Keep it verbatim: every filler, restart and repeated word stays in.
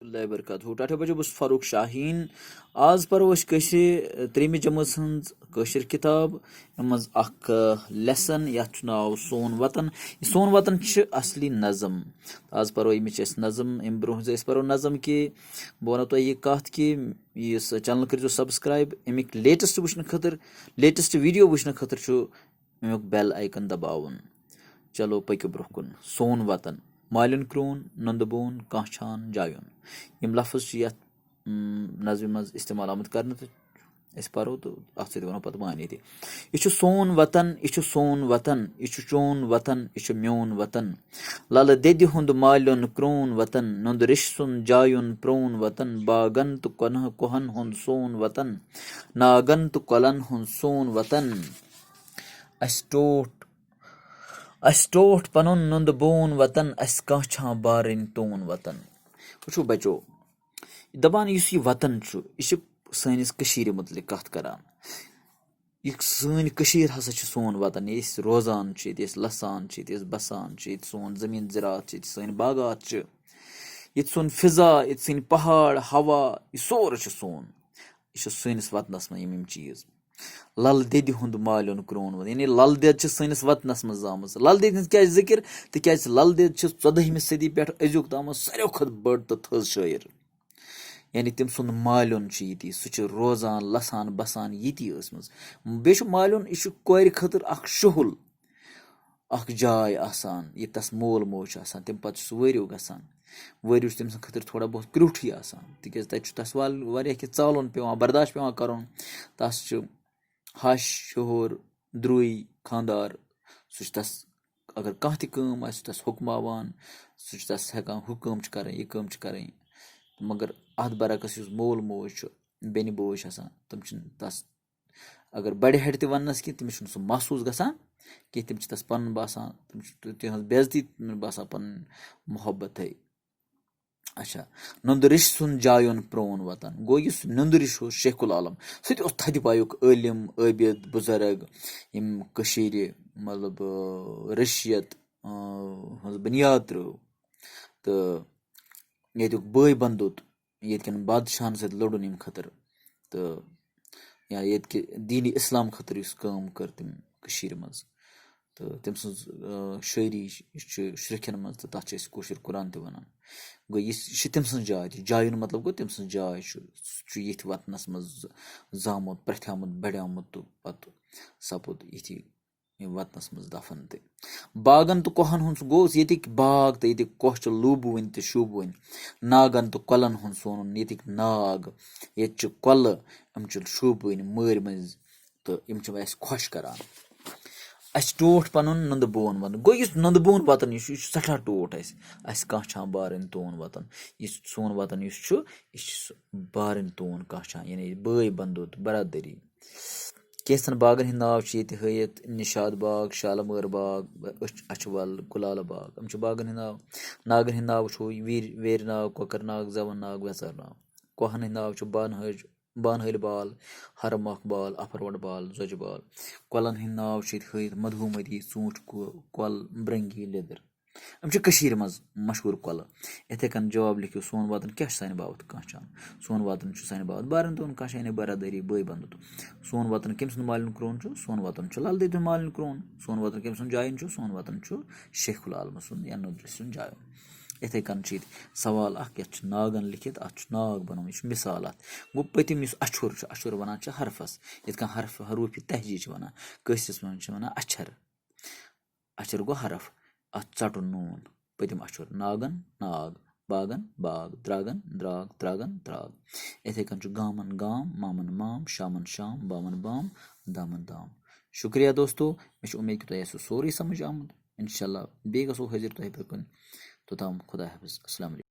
اللہ وبرکاتہ۔ ٹاٹا بچو، بہٕ چھُس فاروق شاہیٖن۔ آز پرو أسۍ کٲشرِ، ترٛیٚیِمہِ جمٲژ ہٕنٛز کٲشِر کِتاب، یَتھ منٛز اکھ، آ، lesson، یَتھ چھُ ناو سون وطن۔ یہِ سون وطن چھِ اصلی نظم۔ آز پرو اَمِچ أسۍ نظم۔ اَمہِ برونٛہہ زِ أسۍ پرو نظم کہِ، بہٕ وَنو تۄہہِ یہِ کَتھ کہِ یُس channel کٔرۍزیو subscribe، اَمِکۍ latest وٕچھنہٕ خٲطرٕ، latest video وٕچھنہٕ خٲطرٕ چھُ اَمیُک bell icon دباوُن۔ چلو پٔکِو برٛونٛہہ کُن۔ سون وطن، مالیُن کرٛون، نُندٕ بون، کانٛہہ چھان جایُن۔ یِم لفظ چھِ یَتھ، م، نظمہِ منٛز استعمال آمٕتۍ کرنہٕ تہٕ أسۍ پرو تہٕ اَتھ سۭتۍ وَنو پتہٕ معنی تہِ۔ یہِ چھُ سون وطن، یہِ چھُ سون وطن، یہِ چھُ چون وطن، یہِ چھُ میون وطن۔ للہٕ دٮ۪دِ ہُنٛد مالیُن کرٛون وطن، نُندٕ ریٚشہِ سُنٛد جایُن پرٛون وطن، باغن تہٕ کۄنہٕ کوہن ہُنٛد سون وطن، ناگن تہٕ کۄلن ہُنٛد سون وطن۔ اَسہِ ٹوٹھ، اَسہِ ٹوٹھ پنُن نُندٕ بون وطن، اَسہِ کانٛہہ چھا بارٕنۍ تون وطن۔ وٕچھِو بچو، دپان یُس یہِ وطن چھُ، یہِ چھُ سٲنِس کٔشیٖرِ مُتعلِق کتھ کران۔ یہِ سٲنۍ کٔشیٖر ہسا چھِ سون وطن، ییٚتہِ أسۍ روزان چھِ، ییٚتہِ أسۍ لسان چھِ، ییٚتہِ أسۍ بسان چھِ، ییٚتہِ سون زٔمیٖن زِراعت چھِ، ییٚتہِ سٲنۍ باغات چھِ، ییٚتہِ سون فضا، ییٚتہِ سٲنۍ پہاڑ، ہوا، یہِ سورُے چھُ سون۔ یہِ چھُ سٲنِس وطنس منٛز یِم یِم چیٖز۔ لل دٮ۪دِ ہُنٛد مالیُن کرٛون وطن، یعنی لل دٮ۪د چھِ سٲنِس وطنس منٛز زامٕژ۔ لل دٮ۪دِ ہٕنٛز کیٛازِ ذِکِر؟ تِکیٛازِ لل دٮ۪د چھِ ژۄدٲہمہِ صدی پٮ۪ٹھ أزیُک تامَتھ ساروٕے کھۄتہٕ بٔڑ تہٕ تھٔز شٲعر۔ یعنی تٔمۍ سُنٛد مالیُن چھُ ییٚتی، سُہ چھُ روزان، لَسان، بَسان ییٚتی ٲسمٕژ۔ بیٚیہِ چھُ مالیُن، یہِ چھُ کورِ خٲطرٕ اَکھ شُہُل، اَکھ جاے آسان، ییٚتہِ تَس مول موج چھُ آسان، تَمہِ پَتہٕ چھُ سُہ وٲرِو گژھان۔ وٲرِو چھُ تٔمۍ سٕنٛدِ خٲطرٕ تھوڑا بہت کرٛوٗٹھٕے آسان، تِکیٛازِ تَتہِ چھُ تَس وال-، واریاہ کینٛہہ ژالُن پٮ۪وان، برداش پٮ۪وان کَرُن۔ تَس چھُ ہَش، ہیوٚہُر، درٛوے، خانٛدار، سُہ چھُ تَس، اگر کانٛہہ تہِ کٲم آسہِ، سُہ چھُ تَس حُکماوان، سُہ چھُ تَس ہٮ۪کان، ہُہ کٲم چھِ کَرٕنۍ، یہِ کٲم چھِ کَرٕنۍ۔ مگر اَتھ برعکس یُس مول موج چھُ، بیٚنہِ بوے چھِ آسان، تِم چھِنہٕ تَس اگر بَڑِ ہَٹہِ تہِ وَننَس کینٛہہ، تٔمِس چھُنہٕ سُہ محسوٗس گژھان کینٛہہ، تِم چھِ تَس پَنُن باسان، تِم چھِ تِہٕنٛز بے عزتی تِمَن باسان پَنٕنۍ محبتٕے۔ اچھا، نُندٕ ریٚشہِ سُنٛد جایُن پرٛون وطن۔ گوٚو یُس نُندٕ ریٚش اوس شیخ العالم، سُہ تہِ اوس تھدِ پایُک عٲلِم، عٲبِد، بُزرگ، یِم کٔشیٖرِ، مطلب، ریٚشیت، آ، ہٕنٛز بُنیاد ترٛٲو۔ تہٕ ییٚتیُک بٲے بندُت، ییٚتہِ کٮ۪ن بادشاہن سۭتۍ لوٚڑُن ییٚمہِ خٲطرٕ، تہٕ یا ییٚتہِ کہِ دیٖنِ اِسلام خٲطرٕ یُس کٲم کٔر تٔمۍ کٔشیٖرِ منٛز۔ تہٕ تٔمۍ سٕنٛز، آ، شٲعری چھِ، یہِ چھِ شرٛکھٮ۪ن منٛز، تہٕ تَتھ چھِ أسۍ کٲشُر قرآن تہِ وَنان۔ گوٚو یہِ چھِ تٔمۍ سٕنٛز جاے تہِ، جایُن مطلب گوٚو تٔمۍ سٕنٛز جاے چھُ، سُہ چھُ ییٚتھۍ وطنَس منٛز ز-، زامُت، پرٛتھیٛومُت، بڑیومُت تہٕ پَتہٕ سَپُد ییٚتھی یہِ وطنَس منٛز دفن تہِ۔ باغن تہٕ کۄہن ہُنٛد سُہ گوٚو ییٚتِکۍ باغ تہٕ ییٚتِکۍ کۄہ چھِ لوٗبوٕنۍ تہٕ شوٗبوٕنۍ۔ ناگن تہٕ کۄلن ہُنٛد سونُن ییٚتِکۍ ناگ، ییٚتہِ چھِ کۄلہٕ، یِم چھِ شوٗبوٕنۍ مٲرۍ مٔنٛزۍ تہٕ یِم چھِ اَسہِ خۄش کران۔ اَسہِ ٹوٹھ پنُن نُندٕ بون وطن۔ گوٚو یُس نُندٕ بون وطن یُس چھُ، یہِ چھُ سٮ۪ٹھاہ ٹوٹھ اَسہِ۔ اَسہِ کانٛہہ چھا بارٕنۍ تون وطن۔ یُس سون وطن یُس چھُ، یہِ چھُ سُہ بارٕنۍ تون کانٛہہ چھا، یعنی بٲے بندُت، برادری۔ کینٛژن باغن ہٕنٛدۍ ناو چھِ ییٚتہِ ہٲیِتھ، نِشاط باغ، شالمٲر باغ، أچھ-، اچھوَل، گُلالہٕ باغ۔ یِم چھِ باغن ہٕنٛدۍ ناو۔ ناگن ہٕنٛدۍ ناو وٕچھو، ویٖر-، ویرِ ناگ، کۄکر ناگ، زٮ۪وَن ناگ، وٮ۪ژر ناگ۔ کۄہن ہٕنٛدۍ ناو چھِ بانہٕ ہٲج-، بانہٕ ہٲلۍ بال، ہرٕ مۄکھ بال، اَپھروَٹ بال، زۄجہِ بال۔ کۄلن ہٕنٛدۍ ناو چھِ ییٚتہِ ہٲیِتھ، مدھومتی، ژوٗنٛٹھۍ کُ-، کۄل، برنگی، لیٚدٕر۔ یِم چھِ کٔشیٖرِ منٛز مشہوٗر کۄلہٕ۔ یِتھَے کٔنۍ جواب لیکھِو، سون وطن کیٛاہ چھُ سانہِ باپتھ کانٛہہ چھان؟ سون وطن چھُ سانہِ باپتھ بارٕنۍ تہٕ کانٛہہ چھان، یعنی برادٔری، بٲے بنٛدُت۔ سون وطن کٔمۍ سُنٛد مالیُن کرٛون چھُ؟ سون وطن چھُ لل دٮ۪دِ ہُنٛد مالیُن کرٛون۔ سون وطن کٔمۍ سُنٛد جایُن چھُ؟ سون وطن چھُ شیخ العالمہٕ سُنٛد یا نُندرِ سُنٛد جایُن۔ یِتھَے کٔنۍ چھِ ییٚتہِ سوال اَکھ، یَتھ چھُ ناگَن لیکھِتھ، اَتھ چھُ ناگ بَنومُت، یہِ چھُ مِثال اَتھ۔ گوٚو پٔتِم یُس اَچھُر چھُ، اَچھُر وَنان چھِ حرفَس، یِتھ کٔنۍ حرف، حروٗفِ تہجی چھِ وَنان، کٲشرِس منٛز چھِ وَنان اَچھَر۔ اَچھَر گوٚو حرف، اَتھ ژَٹُن نوٗن۔ پٔتِم اَچھُر، ناگَن، ناگ، باغَن، باغ، درٛاگَن، درٛاگ، ترٛاگَن، ترٛاگ۔ یِتھَے کٔنۍ چھُ گامَن، گام، مامَن، مام، شامَن، شام، بامَن، بام، دامَن، دام۔ شُکریہ دوستو، مےٚ چھِ اُمید کہِ تۄہہِ آسِوٕ سورُے سَمٕجھ آمُت۔ اِنشاء اللہ بیٚیہِ گژھو حٲضِر تۄہہِ برٛونٛہہ کُن۔ توٚتام خۄدا حافظ، السلام علیکُم۔